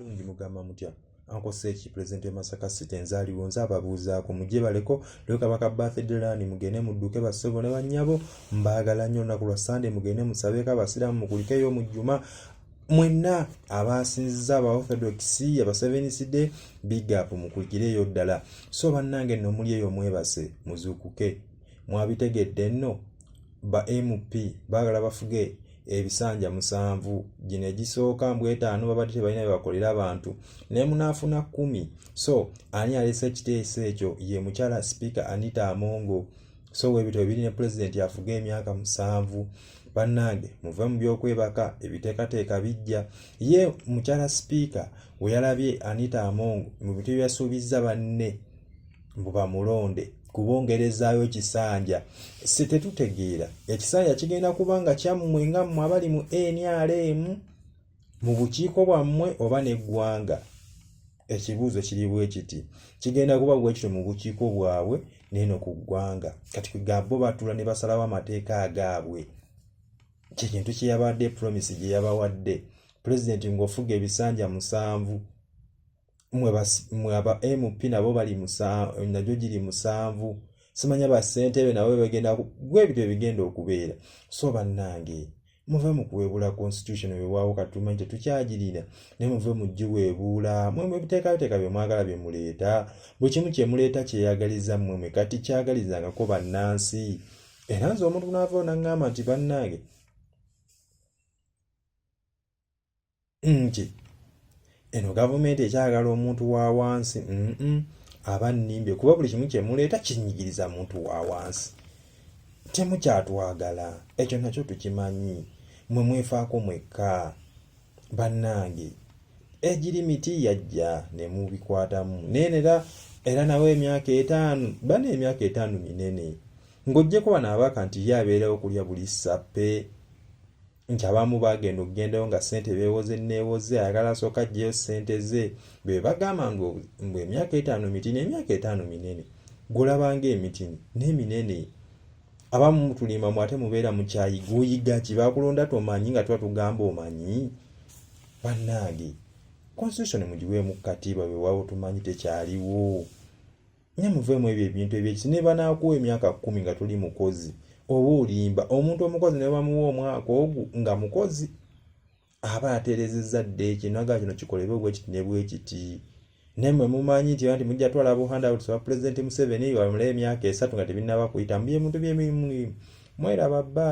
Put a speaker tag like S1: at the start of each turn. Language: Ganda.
S1: Lungi mugamba mutya Uncle Seki president we Masaka City nzaliwo nze ababuuzaako mujje baleko leo kabaka birthday lani mugende mudduke bassebo ne bannyabo mbaagala nnyo olunaku lwa Sunday mugende musabeeko abasiraamu mukulikeyo mu Juma mwenna abasinziza aba Orthodox aba Seventh Day big up mukulikireyo ddala so bannange nno muli eyo mwebase muzuukuke mwabitegedde nno ba MP baagala bafuge ebisanja musanvu gino egisooka mbu etaano babadde tebalina byebakolera abantu naye munaafuna kkumi so ani alese ekiteeso ekyo ye mukyala sipiika Anita Amongo so webito ebiri ne pulezidenti afuga emyaka musanvu bannange muve mu byokwebaka ebiteekateeka bijja ye mukyala sipiika weyalabye Anita Amongo mu bintu byeyasuubizza banne mbu bamulonde kubongerezaayo ekisanja si tetutegeera ekisanja kigenda kuba nga kyammwe nga mmwe abali mu nrm mu bukiiko bwammwe oba n'eggwanga ekibuuzo kiri bwe kiti kigenda kuba bwe kityo mu bukiiko bwabwe neeno ku ggwanga kati kwegamba bo batuula ne basalawo amateeka agaabwe kyekintu kyeyabadde promise gye yabawadde pulezidenti ng'ofuga ebisanja musanvu mwe aba mp nabo bali nagyo giri musanvu simanya bassentebe nabo bagenda gwe ebityo ebigenda okubeera so bannange muve mu kuweebuula constitution wewaawo katumanyi tetukyagirina naye muve mu giweebuula mwe ebiteekateeka bye mwagala bye muleeta buli kimu kye muleeta kyeyagaliza mmwe mwe kati kyagalizangako bannansi era nze omuntu naavaayo naŋŋamba nti bannange nti eno gavumenti ekyagala omuntu wa wansi aba nnimbye kuba buli kimu kyemuleeta kinyigiriza muntu wa wansi temukyatwagala ekyo nakyo tukimanyi mwe mwefaako mwekka bannange egiri miti yajja ne mubikwatamu naye nera era nawe emyaka etaano bana emyaka etaano minene ng'ojjeko bano abaka nti ye abeerawo kulya buli sappe nti abamu bagenda okugendayo nga ssente beewoze neewoze ayagala asooka aggyeyo ssente ze be bagamba mbu emyaka etaano mitini emyaka etaano minene gwolabanga emitini n'eminene abamu mutulimba mu ate mubeera mukyayiga oyiga ki bakulonda tomanyi nga tuba tugamba omanyi bannange constitution mugiweemu katiibwa wewawo tumanyi tekyaliwo Naye muveemu ebyo ebintu ebyekisi ne banaakuwa emyaka kkumi nga toli mukozi oba olimba omuntu omukozi ne bamuwa omwaka ogu nga mukozi aba ateerezezza dda ekino aga kino kikolebwe bwekiti ne bwekiti naye mwe mumanyi nti nti mujja twala bu handouts wa pulezidenti Museveni wamulayo emyaka esatu nga tebinnaba kuyita mu byemuntu byemirimu mweraba bba.